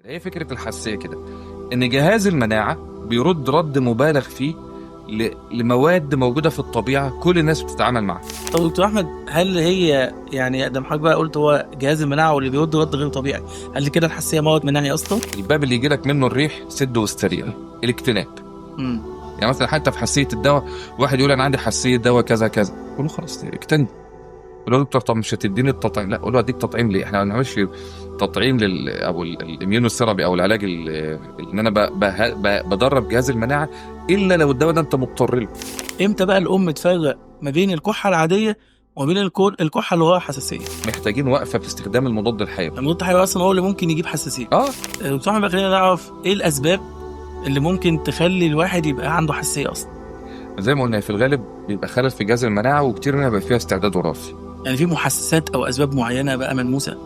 هي فكرة الحساسية كده، ان جهاز المناعة بيرد رد مبالغ فيه لمواد موجودة في الطبيعة كل الناس بتتعامل معاها. طب دكتور احمد، هل هي يعني ده حضرتك بقى قلت هو جهاز المناعة واللي بيرد رد غير طبيعي، هل كده الحساسية مرض مناعي اصلا؟ الباب اللي يجي لك منه الريح سد واستريح، الاكتناب. يعني مثلا حتى في حساسية الدواء، واحد يقول انا عندي حساسية دواء كذا كذا، قول له خلاص اكتنب. قول له دكتور طب مش هتديني التطعيم؟ لا، قول له اديك تطعيم ليه؟ احنا ما بنعملش تطعيم لل او ال immunotherapy او العلاج ان انا بدرب جهاز المناعة الا لو الدواء ده انت مضطر له. امتى بقى الام تفرق ما بين الكحه العادية وما بين الكحه اللي وراها حساسية؟ محتاجين وقفه في استخدام المضاد الحيوي. المضاد الحيوي اصلا هو اللي ممكن يجيب حساسية. دكتور احمد، خلينا نعرف ايه الاسباب اللي ممكن تخلي الواحد يبقى عنده حساسية اصلا. زي ما قلنا في الغالب بيبقى خلل في جهاز المناعة، وكتير منها بيبقى فيها استعداد وراثي. يعني في محسسات او اسباب معينة بقى ملموسة؟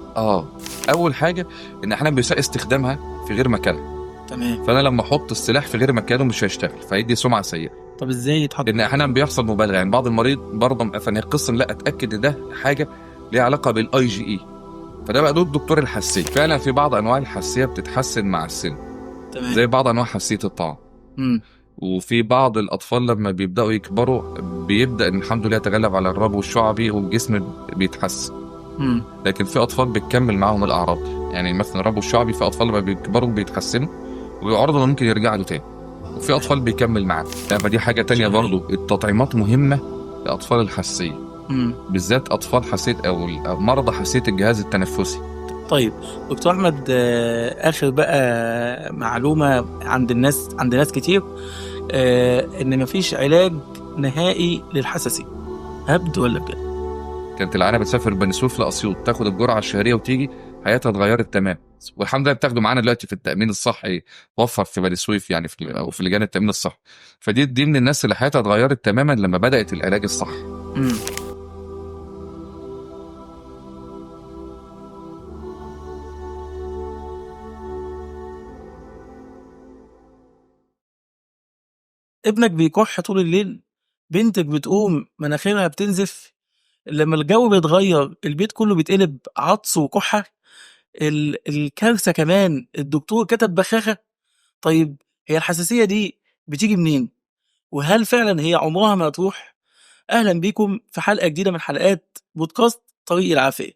اول حاجة ان احنا بيساء استخدامها في غير مكانها. تمام. فانا لما احط السلاح في غير مكانه مش هيشتغل، فيدي سمعه سيئه. طب ازاي يتحط؟ لان احيانا بيحصل مبالغه، يعني بعض المريض برضه مثلا هي القصة لا اتاكد ان ده حاجة ليها علاقة بالاي جي اي، فده بقى دور دكتور الحساسية. فعلا في بعض انواع الحساسية بتتحسن مع السن. تمام. زي بعض انواع حساسية الطعام. وفي بعض الاطفال لما بيبداوا يكبروا بيبدا ان الحمد لله يتغلب على الربو الشعبي والجسم بيتحسن. لكن في اطفال بتكمل معاهم الاعراض، يعني مثلا الربو الشعبي في اطفال لما بيكبروا بيتحسنوا وبيعرضوا ممكن يرجع له تاني، وفي اطفال بيكمل معاه. فدي حاجة تانية برضو، التطعيمات مهمة لاطفال الحساسية، بالذات اطفال حساسية او مرضى حساسية الجهاز التنفسي. طيب دكتور احمد، اخر بقى معلومة عند الناس، عند ناس كتير، ان مفيش علاج نهائي للحساسيه، هبد ولا بجد؟ كانت العيانه بتسافر بني سويف لاسيوط تاخد الجرعة الشهرية وتيجي، حياتها اتغيرت تمام، والحمد لله بتاخده معانا دلوقتي في التامين الصحي، وفر في بني سويف يعني في او في لجان التامين الصحي. فدي من الناس اللي حياتها اتغيرت تماما لما بدات العلاج الصح. ابنك بيكح طول الليل، بنتك بتقوم مناخيرها بتنزف، لما الجو بيتغير البيت كله بيتقلب عطس وكحة، الكارثة كمان الدكتور كتب بخاخة. طيب هي الحساسية دي بتيجي منين؟ وهل فعلا هي عمرها ما تروح؟ أهلا بيكم في حلقة جديدة من حلقات بودكاست طريق العافية.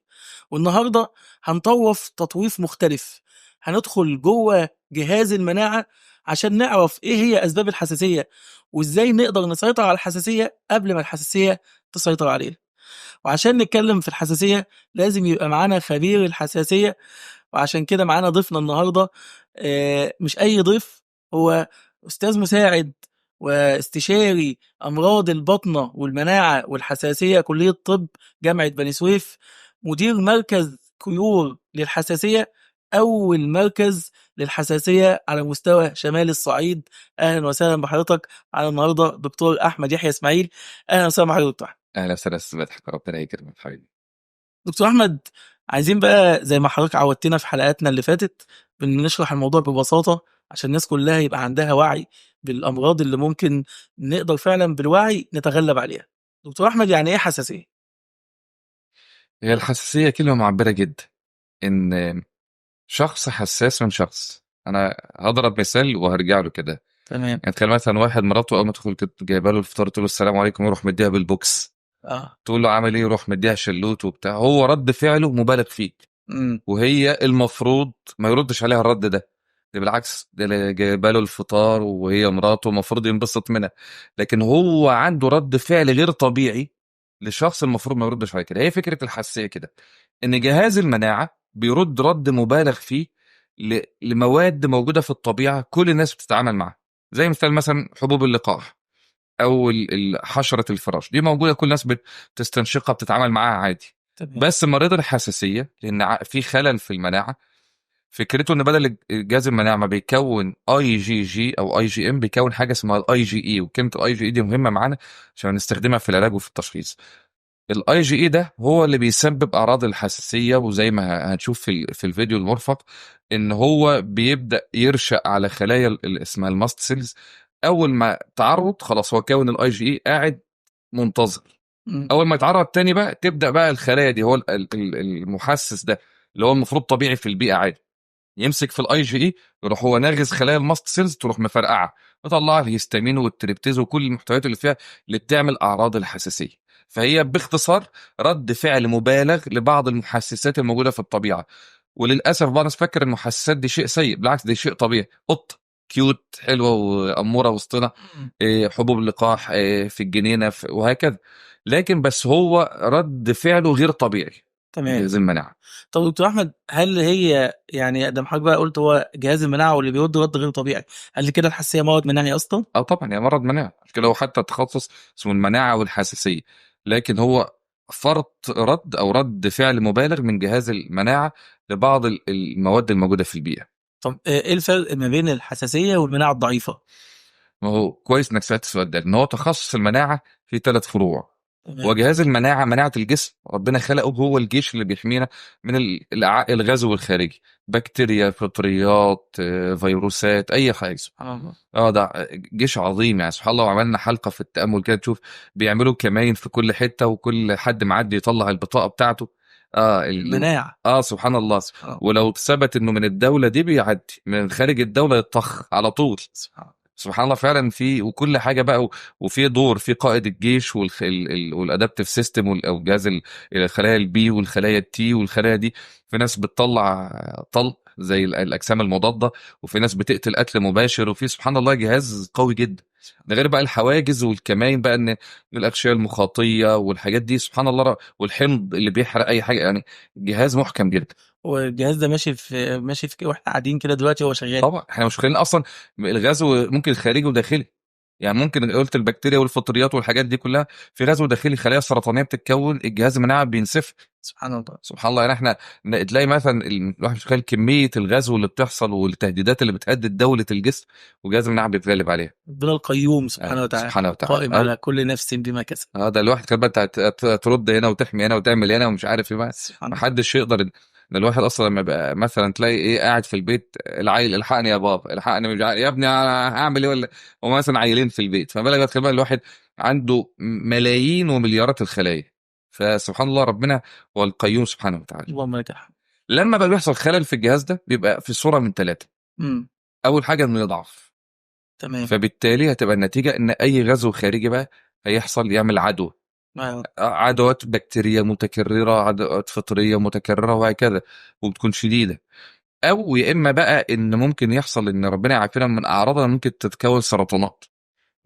والنهاردة هنطوف تطويف مختلف، هندخل جوه جهاز المناعة عشان نعرف ايه هي أسباب الحساسية وازاي نقدر نسيطر على الحساسية قبل ما الحساسية تسيطر علينا. وعشان نتكلم في الحساسية لازم يبقى معانا خبير الحساسية، وعشان كده معانا ضيفنا النهاردة، مش أي ضيف، هو أستاذ مساعد واستشاري أمراض البطنة والمناعة والحساسية كلية طب جامعة بني سويف، مدير مركز كيور للحساسية، أول مركز للحساسية على مستوى شمال الصعيد. أهلا وسهلا بحضرتك على النهاردة دكتور أحمد يحيى إسماعيل. أهلا وسهلا بحضرتك دكتور أحمد. أهلا وسهلا أستاذ مدحت، ربنا يكرمك حبيبي. دكتور أحمد، عايزين بقى زي ما حضرتك عودتنا في حلقاتنا اللي فاتت بنشرح الموضوع ببساطة عشان الناس كلها يبقى عندها وعي بالأمراض اللي ممكن نقدر فعلا بالوعي نتغلب عليها. دكتور أحمد، يعني إيه حساسية؟ هي الحساسية كلمة معبرة جدا، إن شخص حساس من شخص. أنا هضرب مثال وهرجع له كده. تمام. يعني تخيل مثلا واحد مراته أول ما تدخل جايبه له الفطار تقول له السلام عليكم، يروح مديها بالبوكس. تقول له عامل ايه، يروح مديها شلوت وبتاع. هو رد فعله مبالغ فيه. وهي المفروض ما يردش عليها الرد ده، ده بالعكس ده اللي جايبه له الفطار وهي مراته المفروض ينبسط منها، لكن هو عنده رد فعل غير طبيعي لشخص المفروض ما يردش عليه كده. هي فكرة الحساسية كده، ان جهاز المناعة بيرد رد مبالغ فيه لمواد موجودة في الطبيعة كل الناس بتتعامل معاها، زي مثلا حبوب اللقاح او حشرة الفراش، دي موجودة كل الناس بتستنشقها بتتعامل معاها عادي. بس مريض الحساسية لان في خلل في المناعة، فكرته ان بدل جهاز المناعة ما بيكون اي جي جي او اي جي ام، بيكون حاجة اسمها الاي جي اي. وكلمه الاي جي اي دي مهمة معانا عشان نستخدمها في العلاج وفي التشخيص. الاي جي اي ده هو اللي بيسبب اعراض الحساسية، وزي ما هنشوف في الفيديو المرفق ان هو بيبدا يرشق على خلايا اسمها ال mast cells. اول ما تعرض خلاص هو كون الاي جي اي قاعد منتظر. اول ما يتعرض تاني بقى تبدا بقى الخلايا دي، هو المحسس ده اللي هو المفروض طبيعي في البيئة عادي، يمسك في الاي جي اي، يروح هو ناغز خلايا ال mast cells، تروح مفرقعه، مطلعه الهستامين وال tryptase وكل المحتويات اللي فيها اللي بتعمل اعراض الحساسية. فهي باختصار رد فعل مبالغ لبعض المحسسات الموجودة في الطبيعة. وللاسف بعض الناس فاكر المحسسات دي شيء سيء، بالعكس دي شيء طبيعي. قط cute حلوة واموره وسطنا، حبوب لقاح، في الجنينة، وهكذا، لكن بس هو رد فعله غير طبيعي. جهاز المناعة. طب دكتور احمد، هل هي يعني ده حضرتك بقى قلت هو جهاز المناعة واللي بيرد رد غير طبيعي، هل كده الحساسية مرض مناعي اصلا؟ اه طبعا هي مرض مناعة، عشان كده هو حتى تخصص اسمه المناعة والحساسيه، لكن هو فرط رد او رد فعل مبالغ من جهاز المناعة لبعض المواد الموجودة في البيئة. طب ايه الفرق ما بين الحساسية والمناعة الضعيفة؟ ما هو كويس انك سالت السؤال ده، لان هو تخصص المناعة في 3 فروع. وجهاز المناعة، مناعة الجسم ربنا خلقه هو الجيش اللي بيحمينا من الغزو الخارجي، بكتيريا، فطريات، فيروسات، اي حاجة. سبحان الله. ده جيش عظيم يعني، سبحان الله. وعملنا حلقة في التامل كده، تشوف بيعملوا كماين في كل حتة، وكل حد معدي يطلع البطاقة بتاعته. المناعة. سبحان الله. ولو ثبت انه من الدولة دي بيعدي، من خارج الدولة يطخ على طول. سبحان الله. سبحان الله فعلا. في وكل حاجة بقى، وفي دور في قائد الجيش وال adaptive system او جهاز الخلايا ال B والخلايا ال T والخلايا دي. في ناس بتطلع طلق زي الاجسام المضادة، وفي ناس بتقتل قتل مباشر، وفي سبحان الله جهاز قوي جدا. ده غير بقى الحواجز والكمائن بقى، ان الاغشيه المخاطيه والحاجات دي سبحان الله، والحمض اللي بيحرق اي حاجة، يعني جهاز محكم جدا. والجهاز ده ماشي في واحنا قاعدين كده دلوقتي هو شغال. طبعا احنا مش متخيلين اصلا الغزو ممكن خارجي وداخلي، يعني ممكن قلت البكتيريا والفطريات والحاجات دي كلها في غزو داخلي، خلايا سرطانية بتتكون، الجهاز المناعة بينسف. سبحان الله. سبحان الله. يعني احنا تلاقي مثلا الواحد مش متخيل كمية الغزو اللي بتحصل والتهديدات اللي بتهدد دولة الجسم، وجهاز المناعة بيتغلب عليها. ربنا القيوم سبحانه وتعالى. سبحانه وتعالى. قائم على كل نفس بما كسب. ده الواحد كان بقى ترد هنا وتحمي هنا وتعمل هنا ومش عارف ايه بقى. محدش يقدر. ده الواحد اصلا لما يبقى مثلا تلاقي ايه قاعد في البيت، العيل الحقني يا بابا، الحقني، مش عارف يا ابني انا هعمل ايه، ولا هو مثلا عيلين في البيت، فما بالك بقى الواحد عنده ملايين ومليارات الخلايا. فسبحان الله ربنا هو القيوم سبحانه وتعالى. اللهم لك الحمد. لما بقى بيحصل خلل في الجهاز ده بيبقى في صوره من 3. اول حاجة انه يضعف. فبالتالي هتبقى النتيجة ان اي غزو خارجي بقى هيحصل يعمل عدوى. عدوات بكتيريا متكررة، عدوات فطرية متكررة، وهكذا، وبتكون شديدة. أو يا إما بقى إن ممكن يحصل إن ربنا يعافينا من أعراضها، ممكن تتكون سرطانات،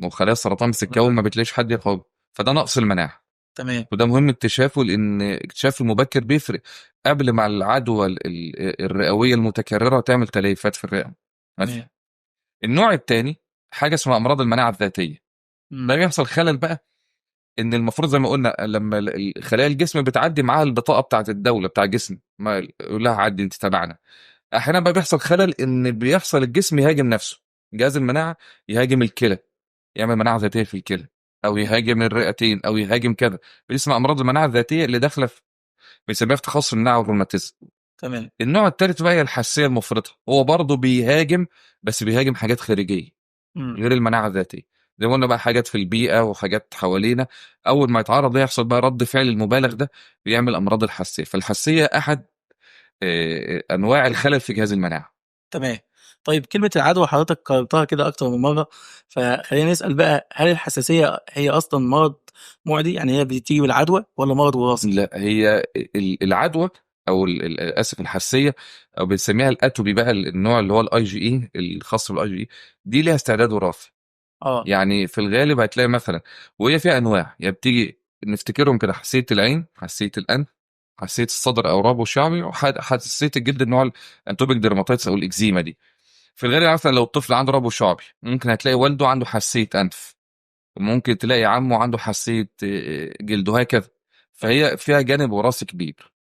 وخلايا السرطان بتتكون ما بتلاقيش حد يقاوم، فده نقص المناعة. وده مهم اكتشافه، لأن اكتشافه المبكر بيفرق قبل ما العدوى الرئوية المتكررة تعمل تليفات في الرئة. النوع الثاني حاجة اسمها أمراض المناعة الذاتية. ده بيحصل خلل بقى، ان المفروض زي ما قلنا لما خلايا الجسم بتعدي معاها البطاقة بتاعت الدولة بتاع الجسم، ما يقول لها عدي انت تبعنا. احيانا بقى بيحصل خلل ان بيحصل الجسم يهاجم نفسه، جهاز المناعة يهاجم الكلى، يعمل مناعة ذاتية في الكلى، او يهاجم الرئتين، او يهاجم كذا. بيسمى امراض المناعة الذاتية اللي داخله في بنسميها في تخصص المناعة والروماتيزم. النوع الثالث بقى هي الحساسية المفرطة، هو برضه بيهاجم، بس بيهاجم حاجات خارجية غير المناعة الذاتية. زي ما قلنا بقى حاجات في البيئة وحاجات حوالينا، أول ما يتعرض ليها يحصل بقى رد فعل المبالغ ده، بيعمل أمراض الحساسية. فالحساسية أحد أنواع الخلل في جهاز المناعة. طيب كلمة العدوى حضرتك قررتها كده أكتر من مرة، فخلينا نسأل بقى، هل الحساسية هي أصلا مرض معدي؟ يعني هي بتيجي بالعدوى ولا مرض وراثي؟ لا، هي العدوى أو آسف، الحساسية، أو بنسميها ال atopy بقى، النوع اللي هو الأي جي إي الخاص بالأي جي إي دي ليها استعداد وراثي. يعني في الغالب هتلاقي مثلا، وهي فيها انواع، يعني بتيجي نفتكرهم كده: حساسية العين، حساسية الانف، حساسية الصدر او ربو شعبي، وحساسيه الجلد النوع ال atopic dermatitis او الاكزيما دي. في الغالب مثلا لو الطفل عنده ربو شعبي ممكن هتلاقي والده عنده حساسية انف، ممكن تلاقي عمه عنده حساسية جلد، وهكذا. فهي فيها جانب وراثي كبير.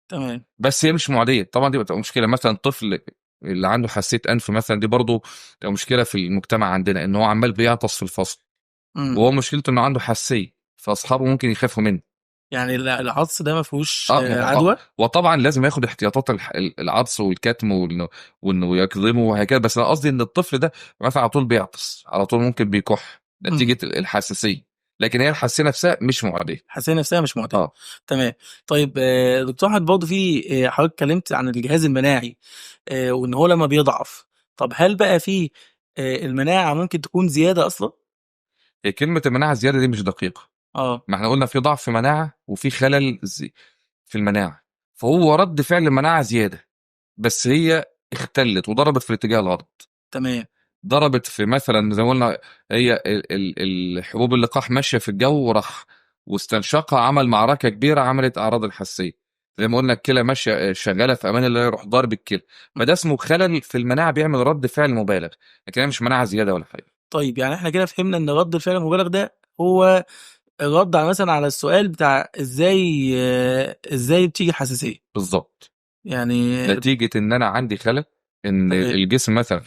بس هي مش معدية طبعا، دي بتبقى مشكلة. مثلا طفل اللي عنده حساسية انف مثلا، دي برضه تبقى مشكلة في المجتمع عندنا، ان هو عمال بيعطس في الفصل، وهو مشكلته انه عنده حساسية، فاصحابه ممكن يخافوا منه. يعني العطس ده ما فيهوش عدوى؟ وطبعا لازم ياخد احتياطات العطس والكتم وانه يكظمه وهكذا. بس انا قصدي ان الطفل ده مثلا على طول بيعطس، على طول ممكن بيكح نتيجة الحساسية. لكن هي الحساسية نفسها مش معدية. الحساسية نفسها مش معدية. تمام. طيب دكتور احمد، برضه في حضرتك اتكلمت عن الجهاز المناعي، وان هو لما بيضعف، طب هل بقى في المناعة ممكن تكون زيادة اصلا؟ هي كلمة المناعة زيادة دي مش دقيقة. ما احنا قلنا في ضعف مناعة وفي خلل في المناعة، فهو رد فعل المناعة زيادة، بس هي اختلت وضربت في الاتجاه الغلط. تمام. ضربت في مثلا زي ما قلنا هي الحبوب اللقاح ماشية في الجو وراح واستنشقها، عمل معركة كبيرة، عملت اعراض الحساسية. زي ما قلنا الكلى ماشية شغالة في امان الله، يروح ضارب الكلى، فده اسمه خلل في المناعة بيعمل رد فعل مبالغ، لكن هي مش مناعة زيادة ولا حاجة. طيب يعني احنا كده فهمنا ان رد الفعل المبالغ ده هو الرد على مثلا على السؤال بتاع ازاي بتيجي الحساسية. بالظبط. يعني نتيجة ان انا عندي خلل ان الجسم مثلا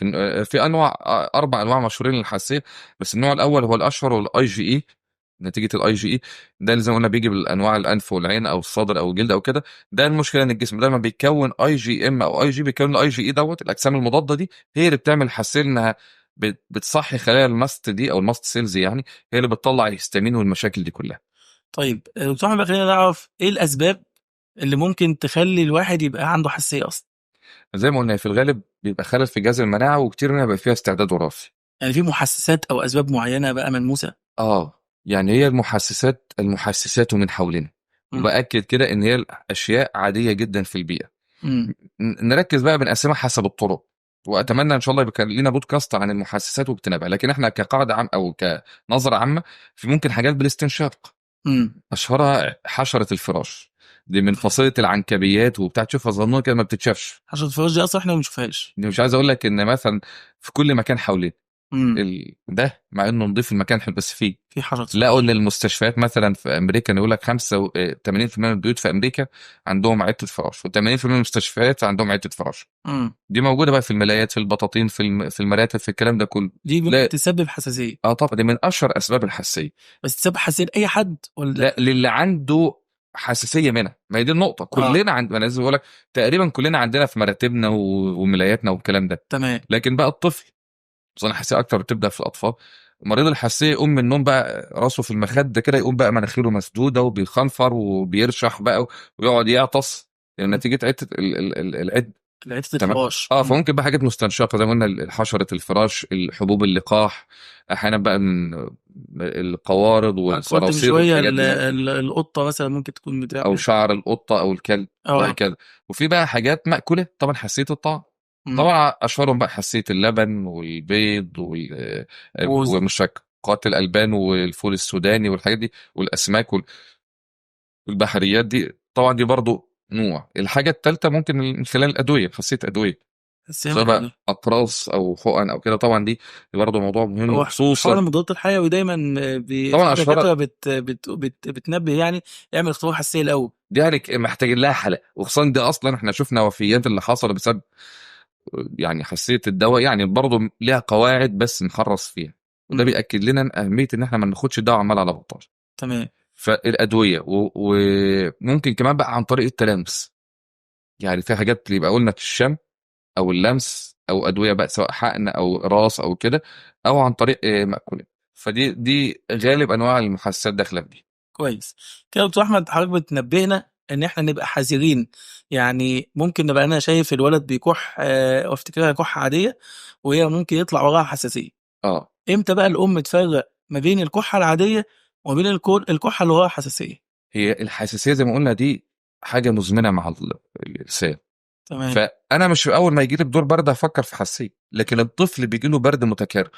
في انواع، 4 انواع مشهورين للحساسيه، بس النوع الاول هو الاشهر، هو الاي جي اي. نتيجة الاي جي اي ده اللي زي ما قلنا بيجي بالانواع الانف والعين او الصدر او الجلد او كده. ده المشكلة ان الجسم لما بيكون اي جي ام او اي جي، بيكون الاي جي اي دوت الاجسام المضادة دي هي اللي بتعمل حساسية، انها بتصحي خلايا ال mast دي او ال mast cells، يعني هي اللي بتطلع الهستامين والمشاكل دي كلها. طيب دكتور احمد، خلينا نعرف ايه الاسباب اللي ممكن تخلي الواحد يبقى عنده حساسية اصلا. زي ما قلنا في الغالب بيبقى خلل في جهاز المناعة، وكتير منها بيبقى فيها استعداد وراثي. يعني في محسسات او اسباب معينة بقى ملموسة؟ يعني هي المحسسات من حولنا. وبأكد كده ان هي الاشياء عادية جدا في البيئة. نركز بقى، بنقسمها حسب الطرق، واتمنى ان شاء الله يبقى لنا بودكاست عن المحسسات واجتنابها. لكن احنا كقاعدة عام او كنظره عامة، في ممكن حاجات بالاستنشاق. اشهرها حشرة الفراش، دي من فصيلة العنكبيات وبتاع، تشوفها صغنونه كده ما بتتشافش. حشرة الفراش دي اصلا احنا ما بنشوفهاش. مش عايز اقول لك ان مثلا في كل مكان حوالينا ده، مع انه نضيف المكان حلو، بس فيه في حشرة. لقوا ان المستشفيات مثلا في امريكا يقول لك 85% من البيوت في امريكا عندهم عده فراش، و80% من المستشفيات عندهم عده فراش. دي موجودة بقى في الملايات، في البطاطين، في المراتب، في الكلام ده كله. دي ممكن تسبب حساسية. طبعا دي من اشهر اسباب الحساسية. بس تسبب حساسية لاي حد ولا لا؟ للي عنده حساسية منها. ما هي دي النقطة. كلنا عند، انا لازم اقول لك تقريبا كلنا عندنا في مراتبنا وملاياتنا والكلام ده. تمام. لكن بقى الطفل، خصوصا الحساسية اكتر بتبدا في الاطفال. مريض الحساسية يقوم من النوم بقى راسه في المخدة كده، يقوم بقى مناخيره مسدودة وبيخنفر وبيرشح بقى ويقعد يعطس نتيجة عده العد، عده الفراش. فممكن بقى حاجات مستنشقه زي ما قلنا، حشرة الفراش، الحبوب اللقاح، احيانا بقى من القوارض والصراصير والحاجات دي. القطة مثلا ممكن تكون بتعمل، او شعر القطة او الكلب وهكذا. وفي بقى حاجات مأكولة طبعا، حساسية الطعام طبعا اشهرهم بقى حساسية اللبن والبيض ومشتقات الالبان والفول السوداني والحاجات دي، والاسماك والبحريات دي طبعا، دي برضو نوع. الحاجة الثالثة ممكن من خلال الادوية، حساسية ادوية، سواء بقى اقراص او حقن او كده. طبعا دي برضه موضوع مهم، خصوصا حقن المضادات الحيوي دايما طبعا اشهر بتنبه، يعني اعمل اختبار حساسية الاول. دي يعني محتاجين لها حلقة، وخصوصا دي اصلا احنا شفنا وفيات اللي حصلت بسبب يعني حساسية الدواء، يعني برضه ليها قواعد بس نحرص فيها، وده بيأكد لنا اهمية ان احنا ما ناخدش الدواء عمال على بطال. تمام. فالادويه وممكن كمان بقى عن طريق التلامس، يعني في حاجات اللي يبقى قلنا الشم او اللمس او ادوية بقى سواء حقن او راس او كده، او عن طريق مأكولات. فدي غالب انواع المحسسات داخله في دي. كويس كده دكتور احمد، حضرتك بتنبهنا ان احنا نبقى حذرين. يعني ممكن نبقى انا شايف الولد بيكح وافتكرها كحه عادية، وهي ممكن يطلع وراها حساسية. امتى بقى الام تفرق ما بين الكحه العادية وما بين الكحه اللي وراها حساسية؟ هي الحساسية زي ما قلنا دي حاجة مزمنة مع الانسان. تمام. فانا مش اول ما يجي لي بدور برد هفكر في حساسية، لكن الطفل بيجي له برد متكرر،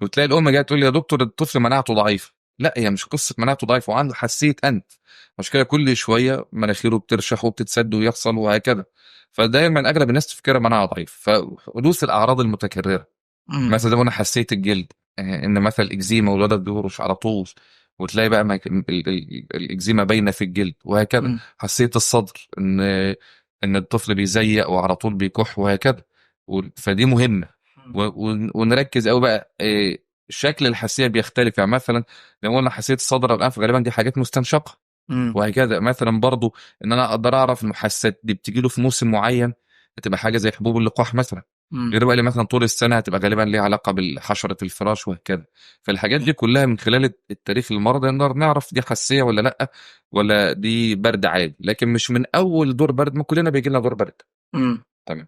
وتلاقي الام جاية تقول لي يا دكتور الطفل مناعته ضعيفة. لا، هي مش قصة مناعته ضعيفة، وعنده حساسية انف، مشكلة كل شوية مناخيره بترشح وبتتسد ويحصل وهكذا. فدايما اغلب الناس تفكرها مناعة ضعيفة. فحدوث الاعراض المتكررة، مثلا زي ما قلنا حساسية الجلد، ان مثلا الاكزيما والولد بيهرش على طول، وتلاقي بقى الاكزيما باينة في الجلد وهكذا. حساسية الصدر، ان الطفل بيزيق وعلى طول بيكح وهكذا. فدي مهمة. ونركز قوي بقى شكل الحساسية بيختلف. يعني مثلا لو قلنا حساسية الصدر او الانف غالبا دي حاجات مستنشقه وهكذا. مثلا برضو ان انا اقدر اعرف المحسسات دي بتجي له في موسم معين، بتبقى حاجة زي حبوب اللقاح مثلا. غير بقى اللي مثلا طول السنة هتبقى غالبا ليها علاقة بالحشره الفراش وهكذا. فالحاجات دي كلها من خلال التاريخ المرضي نقدر نعرف دي حساسية ولا لا، ولا دي برد عادي. لكن مش من اول دور برد، ما كلنا بيجي لنا دور برد. تمام.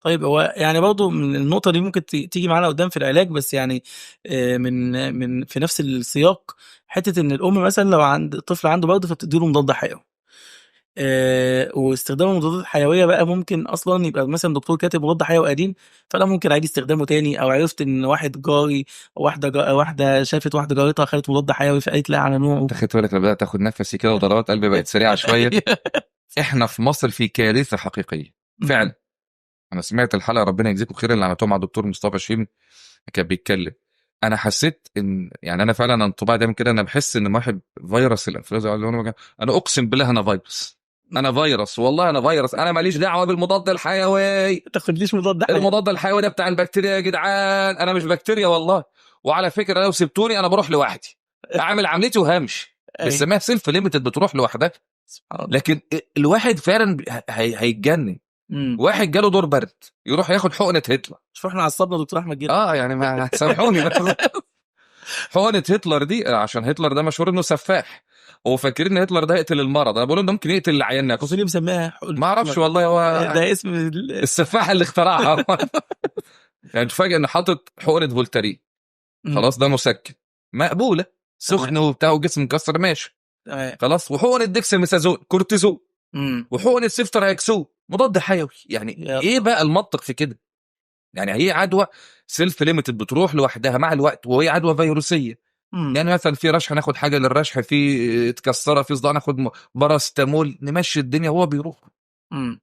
طيب هو يعني برضه من النقطة دي ممكن تيجي معانا قدام في العلاج، بس يعني من في نفس السياق، حتة إن الأم مثلا لو عند طفل عنده برد فبتدي له مضاد حيوي، واستخدام المضادات الحيوية بقى ممكن أصلا يبقى مثلا دكتور كاتب مضاد حيوي قديم، فأنا ممكن أعيد استخدامه تاني، أو عرفت إن واحد جاري أو واحدة شافت واحدة جارتها خدت مضاد حيوي فقالت لا على نوعه. انت خدت بالك لما بدأت تاخد نفسي كده وضربات قلبي بقت سريعة شوية؟ احنا في مصر في كارثة حقيقية فعلا. انا سمعت الحلقة، ربنا يجزيكم خير، اللي عملتوها مع الدكتور مصطفى شيم، كان بيتكلم. انا حسيت ان يعني انا فعلا انطباع دايما كده، انا بحس ان واحد فيروس الانفلونزا، انا اقسم بالله انا فيروس، انا فيروس والله، انا فيروس، انا ماليش دعوه بالمضاد الحيوي. ما تاخدليش مضاد حيوي. المضاد الحيوي ده بتاع البكتيريا يا جدعان، انا مش بكتيريا والله. وعلى فكرة لو سبتوني انا بروح لوحدي، اعمل عمليتي وهمشي. بس ما self limited، بتروح لوحدها. لكن الواحد فعلا هيتجنن. واحد جاله دور برد يروح ياخد حقنه هتلر. شوف احنا عصبنا دكتور احمد جدا. يعني ما سامحوني بس حقنه هتلر دي، عشان هتلر ده مشهور انه سفاح، هو فاكرين ان هتلر ده يقتل المرض. انا بقول انه ممكن يقتل العيان نفسه. ليه مسميها حقنة؟ ما اعرفش والله، هو ده اسم السفاح اللي اخترعها. يعني تفاجئ انه حاطط حقنه فولتارين، خلاص ده مسكن مقبولة، سخن وبتاع وجسم مكسر ماشي خلاص، وحقنه ديكساميثازون كورتيزون، وحقنه سيفتراكسون مضاد حيوي. يعني ايه بقى المنطق في كده؟ يعني هي عدوى self limited بتروح لوحدها مع الوقت، وهي عدوى فيروسيه. يعني مثلا في رشح ناخد حاجة للرشح، في اتكسره، في صداع ناخد باراستامول، نمشي الدنيا وهو بيروح.